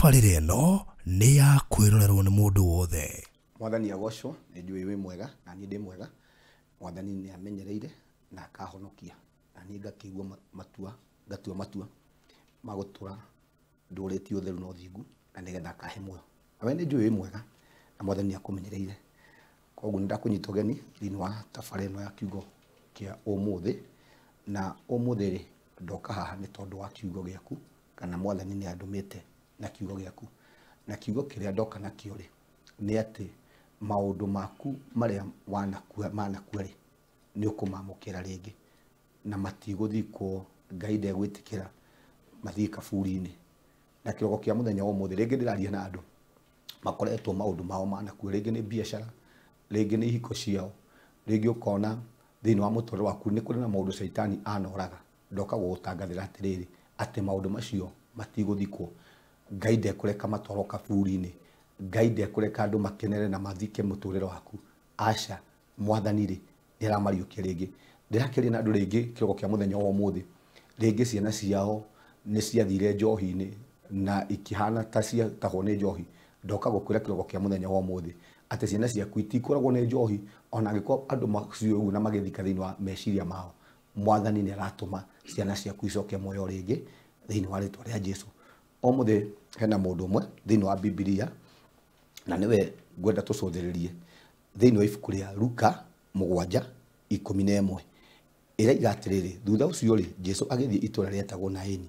Tabarĩra ĩno nĩ ya kwĩrorerwo nĩ mũndũ wothe. Mwathani agocwo, nĩ njũĩ wĩ mwega na niĩ ndĩ mwega. Mwathani nĩ amenyereire na akahonokia, na niĩ ngakĩigua matua, ngatua matua ma gũtũra ndũrĩtie ũtheru na ũthingu, na nĩgetha akahe muoyo. Na we nĩ njũĩ wĩ mwega na Mwathani nĩ akũmenyereire. Koguo nĩ ndakũnyita ũgeni thĩinĩ wa tabarĩra ĩno ya kiugo kĩa ũmũthĩ. Na ũmũthĩ rĩ, ndoka haha nĩ tondũ wa kiugo gĩaku, kana Mwathani nĩ andũmĩte na kiugo gĩaku. Na kiugo kĩrĩa ndoka nakĩo rĩ, nĩ atĩ maũndũ maku marĩa wanakua manakua rĩ, nĩ ũkũmamũkĩra rĩngĩ, na matigũthikwo, Ngai ndegwĩtĩkĩra mathiĩ kaburi-inĩ. Na kĩroko kĩa mũthenya wa ũmũthĩ rĩngĩ ndĩraria na andũ makoretwo maũndũ mao manakua, rĩngĩ nĩ biacara, rĩngĩ nĩ ihiko ciao, rĩngĩ ũkona thĩinĩ wa mũtũrĩre waku nĩ kũrĩ na maũndũ caitani anoraga. Ndoka gũgũtangathĩra atĩrĩrĩ, atĩ maũndũ macio matigũthikwo, Ngai ndekũreka matwarwo kaburi-inĩ, Ngai ndekũreka andũ makenere na mathike mũtũrĩre waku. Aca, Mwathani rĩ, nĩ aramariũkia rĩngĩ. Ndĩrakĩaria na andũ rĩngĩ kĩroko kĩa mũthenya wa ũmũthĩ, rĩngĩ ciana ciao nĩ ciathire njohi-inĩ na ikĩhana ta ciatahwo nĩ njohi. Ndoka gũkwĩra kĩroko kĩa mũthenya wa ũmũthĩ atĩ ciana ciaku itikũragwo nĩ njohi, ona angĩkorwo andũ maciũĩ ũguo na magĩthika thĩinĩ wa meciria mao. Mwathani nĩ aratũma ciana ciaku icoke muoyo rĩngĩ thĩinĩ wa rĩtwa rĩa Jesu. Ũmũthĩ hena mũndũ ũmwe thĩinĩ wa Bibilia, na nĩwe ngwenda tũcũthĩrĩrie thĩinĩ wa ibuku rĩa Luka 7:11. Ĩraiga atĩrĩrĩ, thutha ũcio rĩ, Jesu agĩthiĩ itũũra rĩetagwo Naini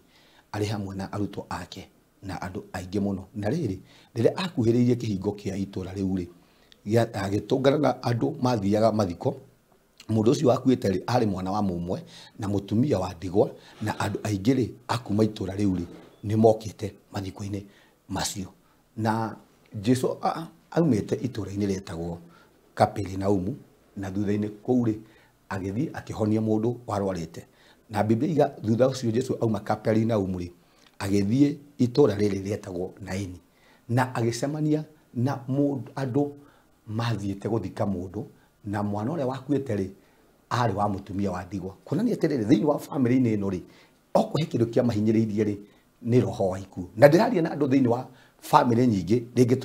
arĩ hamwe na arutwo ake na andũ aingĩ mũno. Na rĩrĩ, rĩrĩa akuhĩrĩirie kĩhingo kĩa itũũra rĩu rĩ, agĩtũngana na andũ mathiaga mathiko. Mũndũ ũcio wakuĩte rĩ, arĩ mwana wa mũmwe na mũtumia wa ndigwa, na andũ aingĩ rĩ a kuma itũũra rĩu rĩ nĩ mokĩte mathiko-inĩ macio. Na Jesu aumĩte itũũra-inĩ rĩetagwo Kaperinaumu, na thutha-inĩ kũu rĩ agĩthiĩ akĩhonia mũndũ warwarĩte. Na Biblia iga thutha ũcio Jesu auma Kaperinaumu rĩ, agĩthiĩ itũũra rĩrĩ rĩetagwo Naini, na agĩcemania na andũ mathiĩte gũthika mũndũ, na mwana ũrĩa wakuĩte rĩ arĩ wa mũtumia wa ndigwa. Kuonania atĩrĩrĩ, thĩinĩ wa famĩlĩ-inĩ ĩno rĩ, okorwo he kĩndũ kĩamahinyĩrĩirie rĩ, nĩ roho wa ikuũ. Na ndĩraria na andũ thĩinĩ wa famĩlĩ nyingĩ, rĩngĩ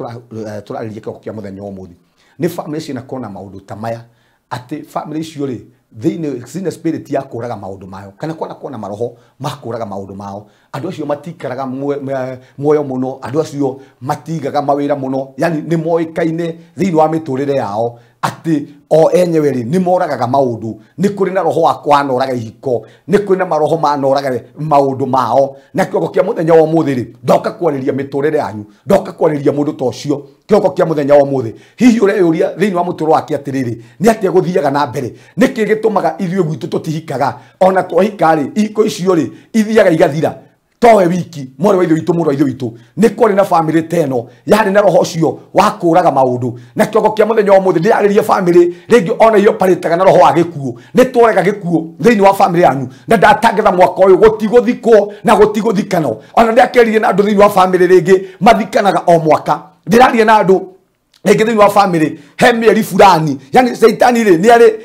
tũrarĩria kĩroko kĩa mũthenya wa ũmũthĩ, nĩ famĩlĩ cianakorwo na maũndũ ta maya, atĩ famĩlĩ icio rĩ, thĩinĩ cina spirit ya kũraga maũndũ mayo, kana kwana kona maroho ma kũraga maũndũ mao. Andũ acio matikaraga muoyo mũno, andũ acio matigaga mawĩra mũno, yani nĩ moĩkaine thĩinĩ wa mĩtũrĩre yao atĩ o enyewe rĩ nĩ moragaga maũndũ. Nĩ kũrĩ na roho wa kwanoraga ihiko, nĩ kũrĩ na maroho manoraga maũndũ mao. Na kĩroko kĩa mũthenya wa ũmũthĩ rĩ, ndoka kwarĩria mĩtũrĩre yanyu, ndoka kwarĩria mũndũ ta ũcio kĩroko kĩa mũthenya wa ũmũthĩ. Hihi ũreyũria thĩinĩ wa mũtũrĩre wake atĩrĩrĩ, nĩ atĩa gũthiaga na mbere? Nĩkĩ gĩtũmaga ithuĩ gwitũ tũtihikaga? Ona twahika rĩ, ihiko icio rĩ ithiaga igathira. Towe wiki, mwarĩ wa ithe witũ, mũrũ wa ithe witũ, nĩ kwarĩ na famĩlĩ ta ĩno yarĩ na roho ũcio wa kũraga maũndũ. Na kĩroko kĩa mũthenya wa ũmũthĩ ndĩrarĩria famĩlĩ rĩngĩ ona iyo parĩtaga na roho wa gĩkuũ. Nĩ twarega gĩkuũ thĩinĩ wa famĩlĩ yanyu, na ndatangatha mwaka ũyũ gũtigũthikwo na gũtigũthikano. Ona ndĩrakĩaria na andũ thĩinĩ wa famĩlĩ rĩngĩ mathikanaga o mwaka. Ndĩraria na andũ rĩngĩ thĩinĩ wa famĩlĩ he mĩeri fulani, yani caitani rĩ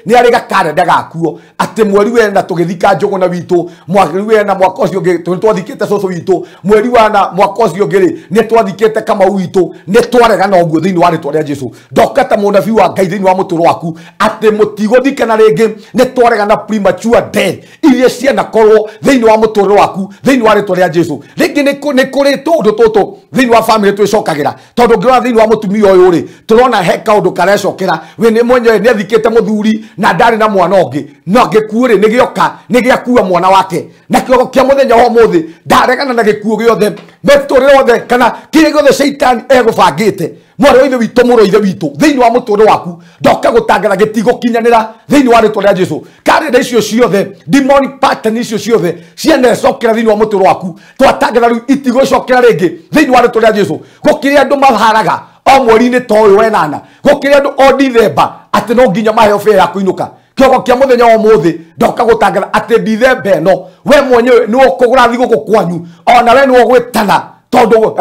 nĩ arĩ gakarenda gakuo, atĩ mweri wena tũgĩthika Njũgũna witũ, mweri wena mwaka ũcio ũngĩ nĩ twathikĩte cũcũ witũ, mweri wana mwaka ũcio ũngĩ rĩ nĩ twathikĩte Kamau witũ. Nĩ twaregana ũguo thĩinĩ wa rĩtwa rĩa Jesu. Ndoka ta mũnabii wa Ngai thĩinĩ wa mũtũrĩre waku atĩ mũtigũthikana rĩngĩ. Nĩ twaregana premature death iria cianakorwo thĩinĩ wa mũtũrĩre waku thĩinĩ wa rĩtwa rĩa Jesu. Rĩngĩ nĩ kũrĩ tũũndũ tũtũ thĩinĩ wa famĩlĩ twĩcokagĩra, tondũ ũngĩrora thĩinĩ wa mũtumia ũyũ rĩ, tũrona he kaũndũ karecokera. We nĩ mwenyewe nĩ athikĩte mũthuri na ndarĩ na mwana ũngĩ, no gĩkuũ rĩ nĩ gĩoka, nĩ gĩakua mwana wake. Na kĩroko kĩa mũthenya wa ũmũthĩ ndaregana na gĩkuũ gĩothe, mĩtũrĩre yothe kana kĩrĩa gĩothe caitani egũbangĩte. Mwarĩ wa ithe witũ, mũrũ wa ithe witũ, thĩinĩ wa mũtũrĩre waku ndoka gũtangatha gĩtigũkinyanĩra thĩinĩ wa rĩtwa rĩa Jesu. Karenda icio ciothe, demonic pattern icio ciothe cianecokera thĩinĩ wa mũtũrĩre waku, twatangatha rĩu itigũcokera rĩngĩ thĩinĩ wa rĩtwa rĩa Jesu. Gũkĩrĩ andũ maharaga o mweri-inĩ ta ũyũ wenana, gũkĩrĩ andũ o Dithemba atĩ no nginya maheo fare ya kũinũka. Kĩroko kĩa mũthenya wa ũmũthĩ ndoka gũtangatha atĩ Dithemba ĩno we mwenyewe nĩwe ũkũgũra thigũkũ kwanyu, ona we nĩwe ũgwĩtana, tondũ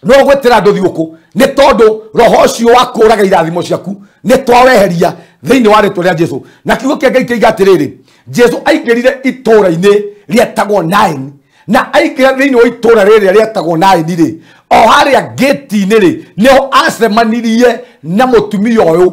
nĩwe ũgwĩtĩra andũ thigũkũ, nĩ tondũ roho ũcio wa kũraga irathimo ciaku nĩ twaweheria thĩinĩ wa rĩtwa rĩa Jesu. Na kiugo kĩa Ngai kĩiga atĩrĩrĩ, Jesu aingĩrire itũũra-inĩ rĩetagwo Naini, Na aingĩra thĩinĩ wa itũũra rĩrĩa rĩetagwo Naini rĩ, o harĩa gate-inĩ rĩ, nĩho acemanirie na mũtumia ũyũ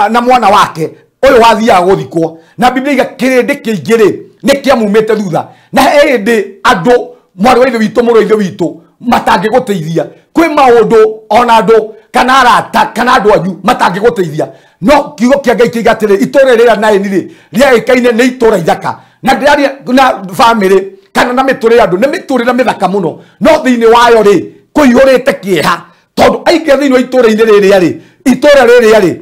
na mwana wake ũyũ wathiaga gũthikwo. Na Biblia iga kĩrĩndĩ kĩingĩ rĩ nĩ kĩamumĩte thutha. Na he hĩndĩ andũ mwarĩ wa ithe witũ mũrũ wa ithe witũ matangĩgũteithia. Kwĩ maũndũ ona andũ kana arata kana andũ anyu matangĩgũteithia. No kiugo kĩa Ngai kĩiga atĩrĩ, itũũra rĩrĩa Naini rĩ rĩaĩkaine nĩ itũũra ithaka. Na ndĩraria na bamĩrĩ kana na mĩtũrĩre ya andũ, nĩ mĩtũrĩre mĩthaka mũno, no thĩinĩ wayo rĩ kũihũrĩte kĩeha. Tondũ aingĩ thĩinĩ wa itũũra-inĩ rĩrĩa rĩ, itũũra rĩrĩa rĩ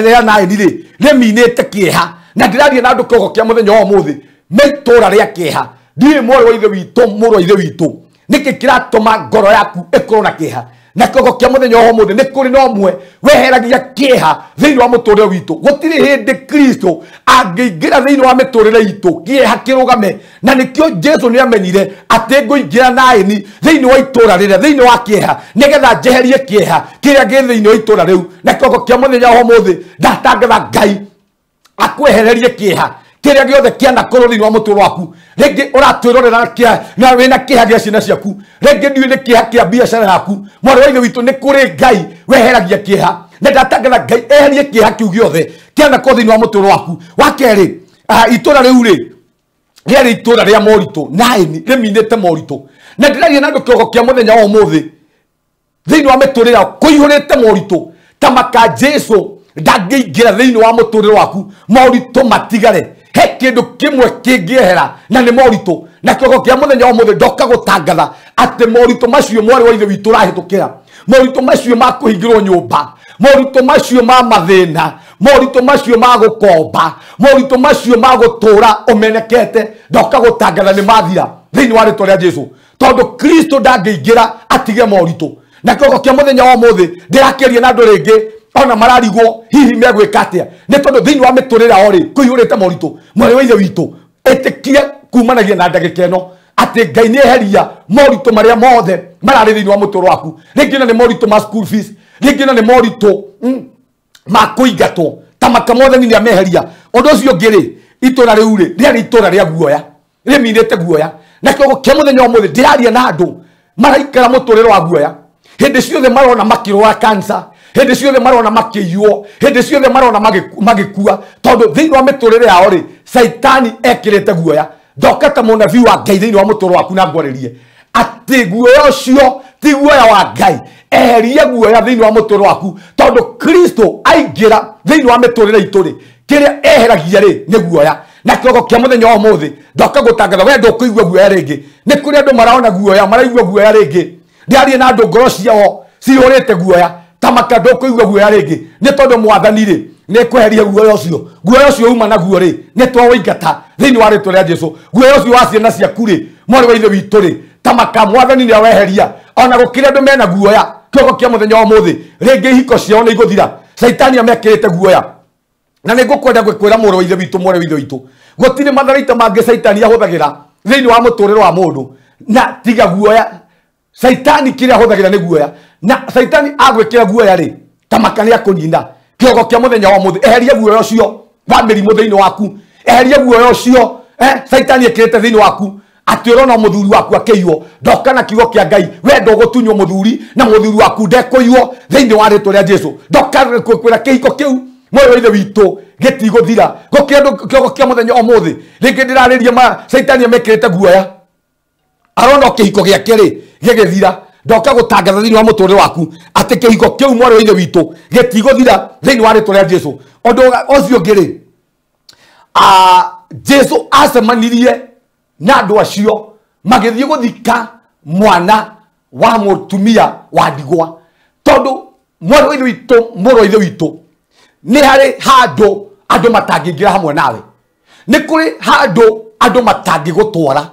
rĩa Naini rĩ rĩminĩte kĩeha. Na ndĩraria na andũ kĩongo kĩa mũthenya wa ũmũthĩ nĩ itũũra rĩa kĩeha. Ndiũĩ mwarĩ wa ithe witũ mũrũ wa ithe witũ nĩkĩ kĩratũma ngoro yaku ĩkorwo na kĩeha. Na kĩongo kĩa mũthenya wa ũmũthĩ nĩ kũrĩ na ũmwe weheragia kĩeha thĩinĩ wa mũtũrĩre witũ. Gũtirĩ hĩndĩ Kristo angĩingĩra thĩinĩ wa mĩtũrĩre itũ kĩeha kĩrũgame. Na nĩkĩo Jesu nĩamenyire atĩ ngũingĩra Naini thĩinĩ wa itũũra rĩrĩa thĩinĩ wa kĩeha nĩgetha njeherie kĩeha kĩrĩa gĩ thĩinĩ wa itũũra rĩu. Na kĩongo kĩa mũthenya wa ũmũthĩ ndatangatha Ngai akwehererie kĩeha kĩrĩa gĩothe kĩanakorwo thĩinĩ wa mũtũrĩre waku. Rĩngĩ ũratwĩrorera na wĩna kĩeha gĩa ciana ciaku, rĩngĩ ndiũĩ nĩ kĩeha kĩa biacara yaku. Mwarĩ wa ithe witũ nĩ kũrĩ Ngai weheragia kĩeha. Na ndatangatha Ngai eherie kĩeha kĩu gĩothe kĩanakorwo thĩinĩ wa mũtũrĩre waku. Wa kerĩ, itũũra rĩu rĩ rĩarĩ itũũra rĩa moritũ, Naini rĩminĩte moritũ. Na ndĩraria na andũ kĩongo kĩa mũthenya wa ũmũthĩ thĩinĩ wa mĩtũrĩre yao kũihũrĩte moritũ. Ta maka Jesu ndangĩingĩra thĩinĩ wa mũtũrĩre waku moritũ matigare. He kĩndũ kĩmwe kĩngĩehera na nĩ moritũ. Na kĩongo kĩa mũthenya wa ũmũthĩ ndoka gũtangatha atĩ moritũ macio mwarĩ wa ithe witũ ũrahĩtũkĩra, moritũ macio ma kũhingĩrwo nyũmba, moritũ macio ma mathĩna, moritũ macio ma gũkomba, moritũ macio ma gũtũũra ũmenekete, ndoka gũtangatha nĩ mathira thĩinĩ wa rĩtwa rĩa Jesu. Tondũ Kristo ndangĩingĩra atige moritũ. Na kĩongo kĩa mũthenya wa ũmũthĩ ndĩrakĩaria na andũ rĩngĩ ona mararigwo hihi megwĩka atĩa, nĩ tondũ thĩinĩ wa mĩtũrĩre yao rĩ kũihũrĩte moritũ. Mwarĩ wa ithe witũ ĩtĩkie kumanagia na ndagĩka ĩno atĩ Ngai nĩ eheria moritũ marĩa mothe mararĩ thĩinĩ wa mũtũrĩre waku. Rĩngĩ na nĩ moritũ ma school fees, rĩngĩ na nĩ moritũ ma kũingatwo, ta maka mothe nĩ ameheria. Ũndũ ũcio ũngĩ rĩ, itũũra rĩu rĩ rĩarĩ itũũra rĩa guoya, rĩminĩte guoya. Na kĩongo kĩa mũthenya wa ũmũthĩ ndĩraria na andũ maraikara mũtũrĩre wa guoya. Hĩndĩ ciothe marona makĩrwara cancer, hĩndĩ ciothe marona makĩiywo, hĩndĩ ciothe marona magĩkua, tondũ thĩinĩ wa mĩtũrĩre yao rĩ Caitani ekĩrĩte guoya. Ndoka ta mũnabii wa Ngai thĩinĩ wa mũtũrĩre waku na ngwarĩrie atĩ guoya ũcio ti guoya wa Ngai. Eheria guoya thĩinĩ wa mũtũrĩre waku, tondũ Kristo aingĩra thĩinĩ wa mĩtũrĩre itũ rĩ kĩrĩa eheragia rĩ nĩ guoya. Na kĩongo kĩa mũthenya wa ũmũthĩ ndoka gũtangatha we ndũkũigua guoya rĩngĩ. Nĩ kũrĩ andũ marona guoya, maraigua guoya rĩngĩ. Ndĩraria na andũ ngoro ciao cihũrĩte guoya, ta maka ndũkũigua guoya rĩngĩ, nĩ tondũ mwathani rĩ nĩ kweheria guoya ũcio. Guoya ũcio uma naguo rĩ nĩ twaũingata thĩinĩ wa rĩtwa rĩa Jesu. Guoya ũcio wa ciana ciaku rĩ mwarĩ wa ithe witũ rĩ ta maka mwathani nĩ aweheria. Ona gũkĩrĩ andũ mena guoya kĩongo kĩa mũthenya wa ũmũthĩ rĩngĩ ihiko ciao nĩ igũthira, Caitani amekĩrĩte guoya. Na nĩ ngũkwenda gwĩkwĩra mũrũ wa ithe witũ mwarĩ wa ithe witũ, gũtirĩ matharaita mangĩ Caitani ahũthagĩra thĩinĩ wa mũtũrĩre wa mũndũ na tiga guoya. Caitani kĩrĩa ahũthagĩra nĩ guoya, na Caitani agwĩkĩra guoya rĩ ta maka nĩ akũnina. Kĩongo kĩa mũthenya wa ũmũthĩ eheria guoya ũcio wa mĩrimũ thĩinĩ waku, eheria guoya ũcio Caitani ekĩrĩte thĩinĩ waku atĩ ũrona mũthuri waku akĩiywo. Ndoka na kiugo kĩa Ngai, we ndũgũtunywo mũthuri na mũthuri waku ndekũiywo thĩinĩ wa rĩtwa rĩa Jesu. Ndoka kwĩra kĩhiko kĩu mwarĩ wa ithe witũ gĩtigũthira. Gũkĩrĩ andũ kĩongo kĩa mũthenya wa ũmũthĩ rĩngĩ ndĩrarĩria ma Caitani amekĩrĩte guoya, arona kĩhiko gĩake rĩ gĩgĩthira. Ndoka gũtangatha thĩinĩ wa mũtũrĩre waku atĩ kĩhiko kĩu mwarĩ wa ithe witũ gĩtigũthira thĩinĩ wa rĩtwa rĩa Jesu. Ũndũ ũcio ũngĩ rĩ, Jesu acemanirie na andũ acio magĩthiĩ gũthika mwana wa mũtumia wa ndigwa. Tondũ mwarĩ wa ithe witũ mũrũ wa ithe witũ nĩ harĩ handũ andũ matangĩingĩra hamwe nawe, nĩ kũrĩ handũ andũ matangĩgũtwara.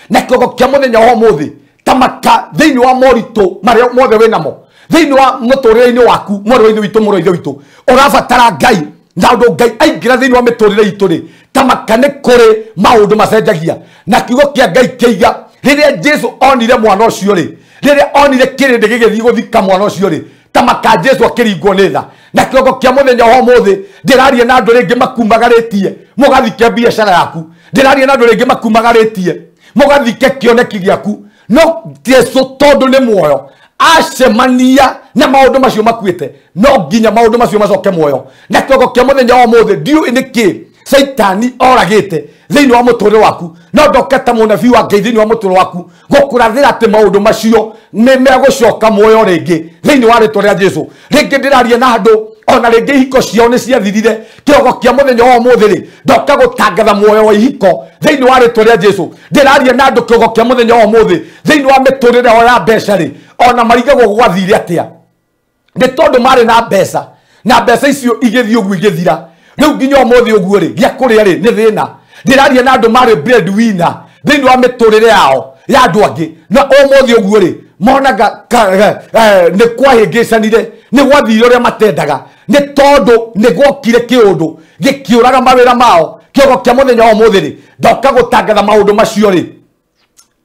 Na kĩongo kĩa mũthenya wa ũmũthĩ ta maka thĩinĩ wa moritũ marĩa mothe wĩnamo thĩinĩ wa mũtũrĩre-inĩ waku mwarĩ wa ithe witũ mũrũ wa ithe witũ ũrabatara Ngai. Na ũndũ Ngai aingĩra thĩinĩ wa mĩtũrĩre itũ rĩ ta maka nĩ kũrĩ maũndũ macenjagia. Na kiugo kĩa Ngai kĩiga rĩrĩa Jesu onire mwana ũcio rĩ, rĩrĩa onire kĩrĩndĩ gĩgĩthiĩ gũthika mwana ũcio rĩ, ta maka Jesu akĩringwo nĩ tha. Na kĩroko kĩa mũthenya wa ũmũthĩ ndĩraria na andũ rĩngĩ makumagarĩtie mũgathike biacara yaku, ndĩraria na andũ rĩngĩ makumagarĩtie mũgathike kĩoneki gĩaku. No Jesu tondũ nĩ muoyo acemania na maũndũ macio makuĩte, no nginya maũndũ macio macoke muoyo. Na kĩroko kĩa mũthenya wa ũmũthĩ ndiũĩ nĩkĩ Saitani oragĩte thĩinĩ wa mũtũrĩre waku, no ndoke ta mũnabii wa Ngai thĩinĩ wa mũtũrĩre waku gũkũrathĩra atĩ maũndũ macio nĩ megũcoka muoyo rĩngĩ thĩinĩ wa rĩtwa rĩa Jesu. Rĩngĩ ndĩraria na andũ ona rĩngĩ ihiko ciao nĩ ciathirire. Kĩroko kĩa mũthenya wa ũmũthĩ rĩ, ndoka gũtangatha muoyo wa ihiko thĩinĩ wa rĩtwa rĩa Jesu. Ndĩraria na andũ kĩroko kĩa mũthenya wa ũmũthĩ thĩinĩ wa mĩtũrĩre yao ya mbeca rĩ, ona marigagwo gwathire atĩa nĩ tondũ marĩ na mbeca, na mbeca icio igĩthiĩ ũguo igĩthira. Rĩu nginya ũmũthĩ ũguo rĩ, gĩa kũrĩa rĩ nĩ thĩna. Ndĩraria na andũ marĩ bread winner thĩinĩ wa mĩtũrĩre yao ya andũ angĩ, na ũmũthĩ ũguo rĩ monaga nĩ kwahĩngĩcanire, nĩ gwathire ũrĩa matendaga, nĩ tondũ nĩ gwokire kĩũndũ gĩkĩũraga mawĩra mao. Kĩroko kĩa mũthenya wa ũmũthĩ rĩ, ndoka gũtangatha maũndũ macio rĩ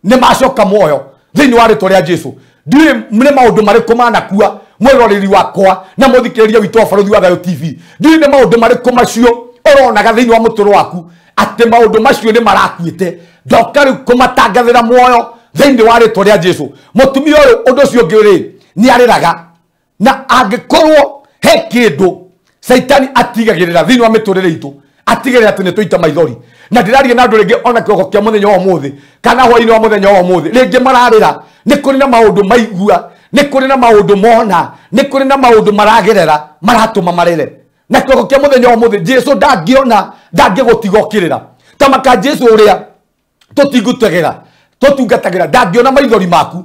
nĩ macoka muoyo thĩinĩ wa rĩtwa rĩa Jesu. Ndiũĩ nĩ maũndũ marĩkũ manakua mwĩroreri wakwa na mũthikĩrĩria witũ wa Barũthi wa Thayũ TV, ndiũĩ nĩ maũndũ marĩkũ macio ũronaga thĩinĩ wa mũtũrĩre waku atĩ maũndũ macio nĩ marakuĩte. Ndoka rĩu kũmatangathĩra muoyo thĩinĩ wa rĩtwa rĩa Jesu. Mũtumia ũyũ ũndũ ũcio ũngĩ rĩ nĩ arĩraga, na angĩkorwo he kĩndũ Saitani atigagĩrĩra thĩinĩ wa mĩtũrĩre itũ, atigĩrĩra atĩ nĩ tũita maithori. Na ndĩraria na andũ rĩngĩ ona kĩroko kĩa mũthenya wa ũmũthĩ kana hwaĩ-inĩ wa mũthenya wa ũmũthĩ, rĩngĩ mararĩra nĩ kũrĩ na maũndũ maigua, nĩ kũrĩ na maũndũ mona, nĩ kũrĩ na maũndũ maragerera maratũma marĩre. Na kĩroko kĩa mũthenya wa ũmũthĩ Jesu ndangĩona, ndangĩgũtiga ũkĩrĩra. Ta maka Jesu ũrĩa tũtingutegera tũtungatagĩra ndangĩona maithori maku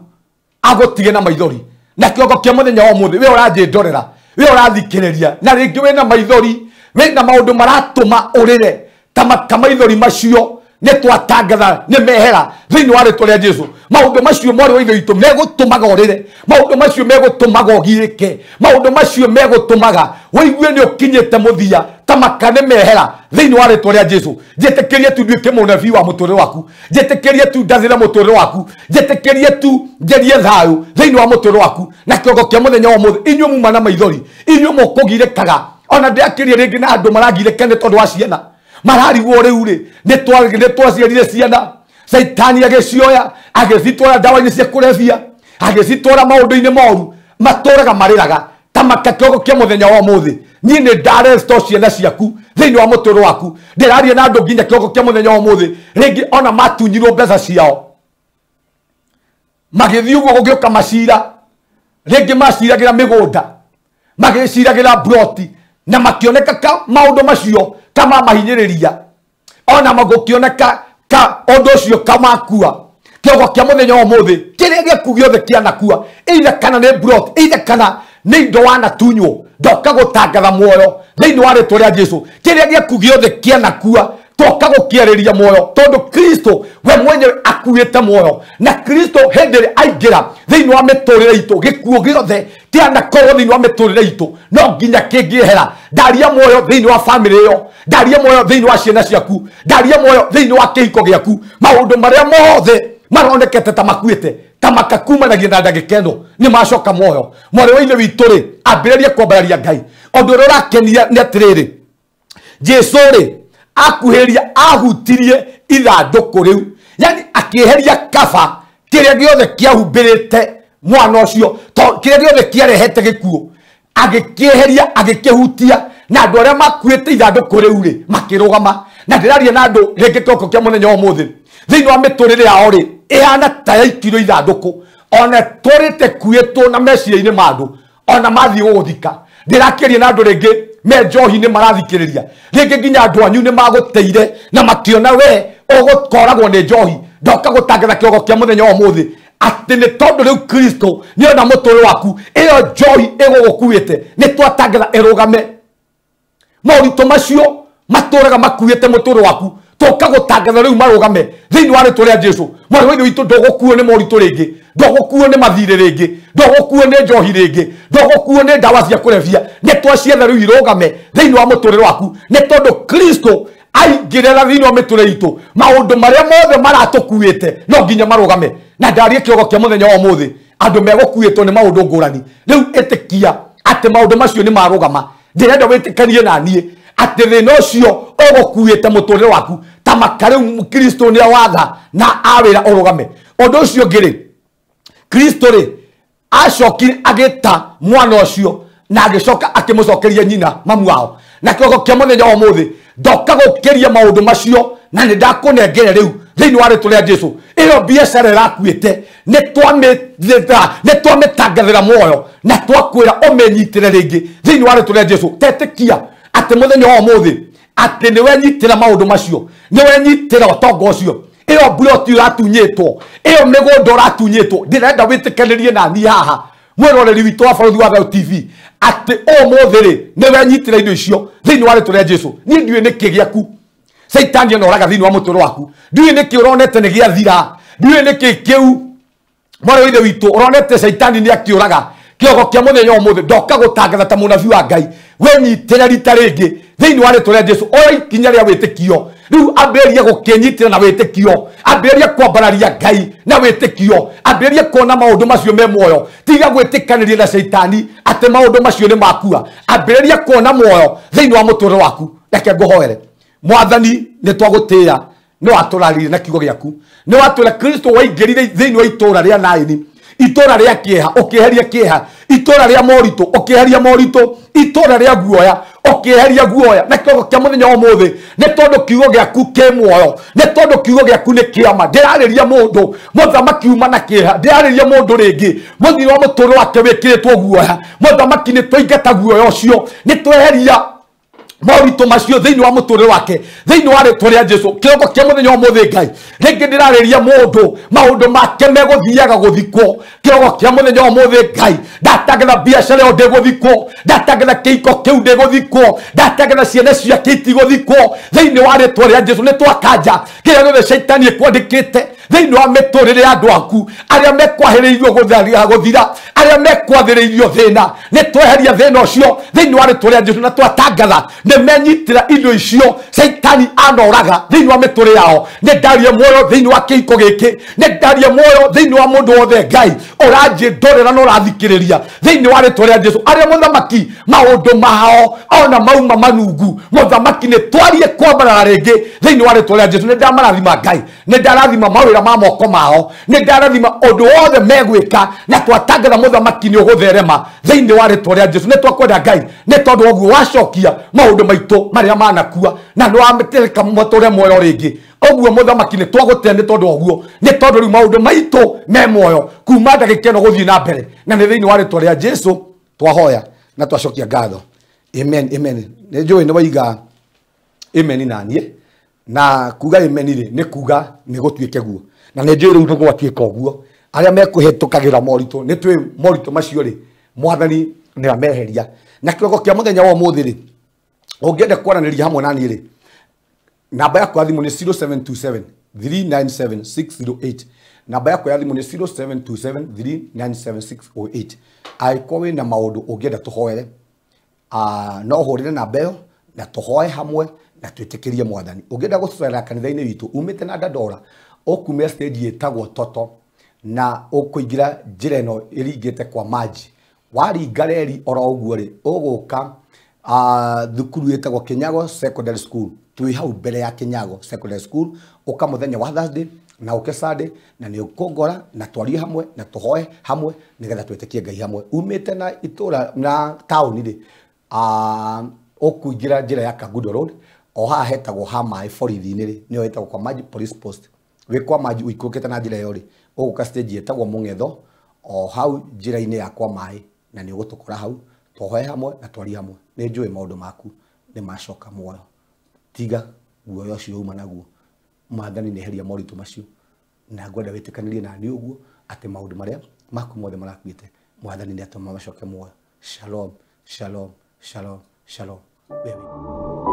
agũtige na maithori. Na kĩroko kĩa mũthenya wa ũmũthĩ we ũranjĩndorera, we ũrathikĩrĩria, na rĩngĩ wĩna maithori, wĩna maũndũ maratũma ũrĩre, ta maka maithori macio nĩ twatangatha nĩ mehera thĩinĩ wa rĩtwa rĩa Jesu. Maũndũ macio mwarĩ wa ithe witũ megũtũmaga ũrĩre, maũndũ macio megũtũmaga ũgirĩke, maũndũ macio megũtũmaga ũigue nĩ ũkinyĩte mũthia, ta maka nĩ mehera thĩinĩ wa rĩtwa rĩa Jesu. Njĩtĩkĩrie tu nduĩke mũnabii wa mũtũrĩre waku, njĩtĩkĩrie tu ndathĩre mũtũrĩre waku, njĩtĩkĩrie tu njerie thayũ thĩinĩ wa mũtũrĩre waku. Na kĩroko kĩa mũthenya wa ũmũthĩ inyuĩ muma na maithori, inyuĩ mũkũgirĩkaga, ona ndĩrakĩria rĩngĩ na andũ maragirĩka nĩ tondũ wa ciana mararigwo rĩu rĩ nĩ twaciarire ciana, Saitani agĩcioya agĩcitwara ndawa-inĩ cia kũrebia, agĩcitwara maũndũ-inĩ moru, matũraga marĩraga. Ta maka kĩroko kĩa mũthenya wa ũmũthĩ niĩ nĩ ndaresto ciana ciaku thĩinĩ wa mũtũrĩre waku. Ndĩraria na andũ nginya kĩroko kĩa mũthenya wa ũmũthĩ rĩngĩ ona matunyirwo mbeca ciao magĩthiĩ ũguo gũgĩũka macira, rĩngĩ maciragĩra mĩgũnda, magĩciragĩra mburoti, na makĩoneka ka maũndũ macio kama mahinyĩrĩria, ona magũkĩoneka ka ũndũ ũcio kamakua. Kĩroko kĩa mũthenya wa ũmũthĩ kĩrĩa gĩaku gĩothe kĩanakua, either kana nĩ mburoti, either kana nĩ indo wanatunywo, ndoka gũtangatha muoyo thĩinĩ wa rĩtwa rĩa Jesu. Kĩrĩa gĩaku gĩothe kĩanakua toka gũkĩarĩria muoyo, tondũ Kristo we mwenyewe akuĩte muoyo, na Kristo hĩndĩ ĩrĩa aingĩra thĩinĩ wa mĩtũrĩre itũ, gĩkuũ gĩothe kĩanakorwo thĩinĩ wa mĩtũrĩre itũ no nginya kĩngĩehera. Ndaria muoyo thĩinĩ wa bamĩrĩ ĩyo, ndaria muoyo thĩinĩ wa ciana ciaku, ndaria muoyo thĩinĩ wa kĩhiko gĩaku. Maũndũ marĩa mothe maronekete ta makuĩte, ta makakumanagia na ndagĩka ĩno nĩ macoka muoyo. Mwarĩ wa ithe witũ rĩ, ambĩrĩrie kwambararia Ngai. Ũndũ ũrĩa ũrakenia nĩ atĩrĩrĩ, Jesu rĩ akuhĩrĩria ahutirie ithandũkũ rĩu, yani akĩeheria kaba kĩrĩa gĩothe kĩahumbĩrĩte mwana ũcio, kĩrĩa gĩothe kĩarehete gĩkuũ, agĩkĩeheria agĩkĩhutia, na andũ arĩa makuĩte ithandũkũ rĩu rĩ makĩrũgama. Na ndĩraria na andũ rĩngĩ kĩroko kĩa mũthenya wa ũmũthĩ thĩinĩ wa mĩtũrĩre yao rĩ ĩhana ta yaikirwo ithandũkũ, ona tũrĩte kuĩtwo na meciria-inĩ ma andũ, ona mathiĩ gũgũthika. Ndĩrakĩria na andũ rĩngĩ me njohi-inĩ marathikĩrĩria, rĩngĩ nginya andũ anyu nĩ magũteire na makĩona we ũgũkoragwo nĩ njohi. Ndoka gũtangatha kĩroko kĩa mũthenya wa ũmũthĩ atĩ nĩ tondũ rĩu Kristo nĩona mũtũrĩre waku, ĩyo njohi ĩgũgũkuĩte nĩ twatangatha ĩrũgame. Moritũ macio matũraga makuĩte mũtũrĩre waku, toka gũtangatha rĩu marũgame thĩinĩ wa rĩtwa rĩa Jesu. Mwarĩ wa ithe witũ, ndũgũkuo nĩ moritũ rĩngĩ, ndũgũkuo nĩ mathirĩ rĩngĩ, ndũgũkuo nĩ njohi rĩngĩ, ndũgũkuo nĩ ndawa cia kũrebia. Nĩ twacietha rĩu irũgame thĩinĩ wa mũtũrĩre waku, nĩ tondũ Kristo aingĩrĩra thĩinĩ wa mĩtũrĩre itũ, maũndũ marĩa mothe maratũkuĩte no nginya marũgame. Na ndarie kĩroko kĩa mũthenya wa ũmũthĩ, andũ megũkuĩtwo nĩ maũndũ ngũrani. Rĩu ĩtĩkia atĩ maũndũ macio nĩ marũgama. Ndĩrenda wĩtĩkanie na niĩ atĩ thĩna ũcio ũgũkuĩte mũtũrĩre waku ta maka rĩu Kristo nĩ watha na awĩra ũrũgame. Ũndũ ũcio ũngĩ rĩ, Kristo rĩ acokire agĩta mwana ũcio na agĩcoka akĩmũcokeria nyina mamu wao. Na kĩroko kĩa mũthenya wa ũmũthĩ ndoka gũkĩria maũndũ macio na nĩ ndakũnengere rĩu thĩinĩ wa rĩtwa rĩa Jesu. Ĩyo biacara ĩrakuĩte nĩ twamĩtangathĩra muoyo na twakwĩra ũmĩnyitĩre rĩngĩ thĩinĩ wa rĩtwa rĩa Jesu. Tetĩkia atĩ mũthenya wa ũmũthĩ atĩ nĩ wenyitĩra maũndũ macio, nĩ wenyitĩra ũtonga ũcio, ĩyo mburoti ũratunyĩtwo, ĩyo mĩgũnda ũratunyĩtwo. Ndĩrenda wĩtĩkanĩrie na niĩ haha mwĩroreri witũ wa Barũthi wa Thayũ TV atĩ ũmũthĩ rĩ nĩ wenyitĩra indo icio thĩinĩ wa rĩtwa rĩa Jesu. Niĩ ndiũĩ nĩkĩ gĩaku Caitani anoraga thĩinĩ wa mũtũrĩre waku, ndiũĩ nĩkĩ ũronete nĩ gĩathira, ndiũĩ nĩkĩ kĩu mwarĩ wa ithe witũ ũronete Caitani nĩ akĩũraga. Kĩroko kĩa mũthenya ũmũthĩ ndoka gũtangatha ta mũnabii wa Ngai, wenyitĩra rita rĩngĩ thĩinĩ wa rĩtwa rĩa Jesu. Oya ikinya rĩa wĩtĩkio rĩu, ambĩrĩria gũkĩnyitĩra na wĩtĩkio, ambĩrĩria kwambararia Ngai na wĩtĩkio, ambĩrĩria kuona maũndũ macio me muoyo. Tiga gwĩtĩkanĩria na Caitani atĩ maũndũ macio nĩ makua. Ambĩrĩria kuona muoyo thĩinĩ wa mũtũrĩre waku. Reke ngũhoere. Mwathani, nĩ twagũtĩĩa, nĩ watũraririe na kiugo gĩaku, nĩ watwĩra Kristo waingĩrire thĩinĩ wa itũũra rĩa Naini, itũũra rĩa kĩeha ũkĩeheria kĩeha, itũũra rĩa moritũ ũkĩeheria moritũ, itũũra rĩa guoya ũkĩeheria guoya. Na kĩroko kĩa mũthenya wa ũmũthĩ nĩ tondũ kiugo gĩaku kĩ muoyo, nĩ tondũ kiugo gĩaku nĩ kĩama. Ndĩrarĩria mũndũ mũthamaki uma na kĩeha, ndĩrarĩria mũndũ rĩngĩ mũthiri wa mũtũrĩre wake wĩkĩrĩtwo guoya. Mũthamaki, nĩ twaingata guoya ũcio, nĩ tweheria moritũ macio thĩinĩ wa mũtũrĩre wake thĩinĩ wa rĩtwa rĩa Jesu. Kĩroko kĩa mũthenya wa ũmũthĩ Ngai, rĩngĩ ndĩrarĩria mũndũ maũndũ make megũthiaga gũthikwo. Kĩroko kĩa mũthenya wa ũmũthĩ Ngai, ndatangatha biacara ĩyo ndĩgũthikwo, ndatangatha kĩhiko kĩu ndĩgũthikwo, ndatangatha ciana ciake itigũthikwo thĩinĩ wa rĩtwa rĩa Jesu. Nĩ twakanja kĩrĩa gĩothe Caitani ekwandĩkĩte thĩinĩ wa mĩtũrĩre ya andũ aku arĩa mekwahĩrĩirio gũthira, arĩa mekwathĩrĩirio thĩna, nĩ tweheria thĩna ũcio thĩinĩ wa rĩtwa rĩa Jesu na twatangatha nĩ menyitĩra indo icio Caitani anoraga thĩinĩ wa mĩtũrĩre yao. Nĩ ndaria muoyo thĩinĩ wa kĩhiko gĩkĩ, nĩ ndaria muoyo thĩinĩ wa mũndũ wothe Ngai ũranjĩndorera na ũrathikĩrĩria thĩinĩ wa rĩtwa rĩa Jesu. Arĩa mũthamaki maũndũ mao ona mauma manungu, mũthamaki nĩ twarie kwambarara rĩngĩ thĩinĩ wa rĩtwa rĩa Jesu. Nĩ ndamarathima Ngai, nĩ ndarathima mawĩra ma moko mao, nĩ ndarathima ũndũ wothe megwĩka, na twatangatha mũthamaki nĩ ũgũtherema thĩinĩ wa rĩtwa rĩa Jesu. Nĩ twakwenda Ngai nĩ tondũ ũguo wacokia maũndũ maitũ marĩa manakua na nĩ wamĩtĩrĩka matũre muoyo rĩngĩ. Ũguo mũthamaki nĩ twagũtĩa nĩ tondũ ũguo, nĩ tondũ rĩu maũndũ maitũ me muoyo kuma ndagĩka ĩno gũthiĩ na mbere, na nĩ thĩinĩ wa rĩtwa rĩa Jesu twahoya na twacokia ngatho. Amen, amen. Nĩ njũĩ nĩ waiga amen na niĩ, na kuga amen rĩ nĩ kuga nĩ gũtuĩke guo, na nĩ njũĩ rĩu nĩ gwatuĩka ũguo. Arĩa mekũhĩtũkagĩra moritũ, nĩ twĩ moritũ macio rĩ mwathani nĩ ameheria. Na kĩroko kĩa mũthenya wa ũmũthĩ rĩ, ũngĩenda kwaranĩria hamwe na niĩ rĩ, namba yakwa ya thimũ nĩ 0727 397 608. Namba yakwa ya thimũ nĩ 0727 397 608. Angĩkorwo wĩna maũndũ ũngĩenda tũhoere, no ũhũrĩre namba ĩyo na tũhoe hamwe na twĩtĩkĩrie mwathani. Ũngĩenda gũtũcerera kanitha-inĩ witũ umĩte na Dandora, ũkumĩra stage ĩtagwo Toto na ũkũingĩra njĩra ĩno ĩringĩte kwa Maji. Waringa reri oro ũguo rĩ, ũgũka thukuru ĩtagwo Kinyago Secondary School. Twĩ hau mbere ya Kinyago Secondary School. Ũka mũthenya wa Thursday na ũke Sunday, na nĩ ũkũngora na twarie hamwe na tũhoe hamwe nĩgetha twĩtĩkie Ngai hamwe. Umĩte na itũra na taũni rĩ, ũkũingĩra njĩra ya Kangundo Road, o haha hetagwo ha maĩ borithi-inĩ rĩ, nĩyo ĩtagwo kwa Maji Police Post. Wĩ kwa Maji ũikũrũkĩte na njĩra ĩyo rĩ, ũgũka stage ĩtagwo Mũng'etho, o hau njĩra-inĩ ya kwa maĩ, na nĩ ũgũtũkora hau tũhoe hamwe na twarie hamwe. Nĩ njũĩ maũndũ maku nĩ macoka muoyo. Tiga guoya ũcio uma naguo. Mwathani nĩ eheria moritũ macio, na ngwenda wĩtĩkanĩrie na niĩ ũguo atĩ maũndũ marĩa maku mothe marakuĩte mwathani nĩ atũma macoke muoyo. Shalom, shalom, shalom, shalom. Wewe.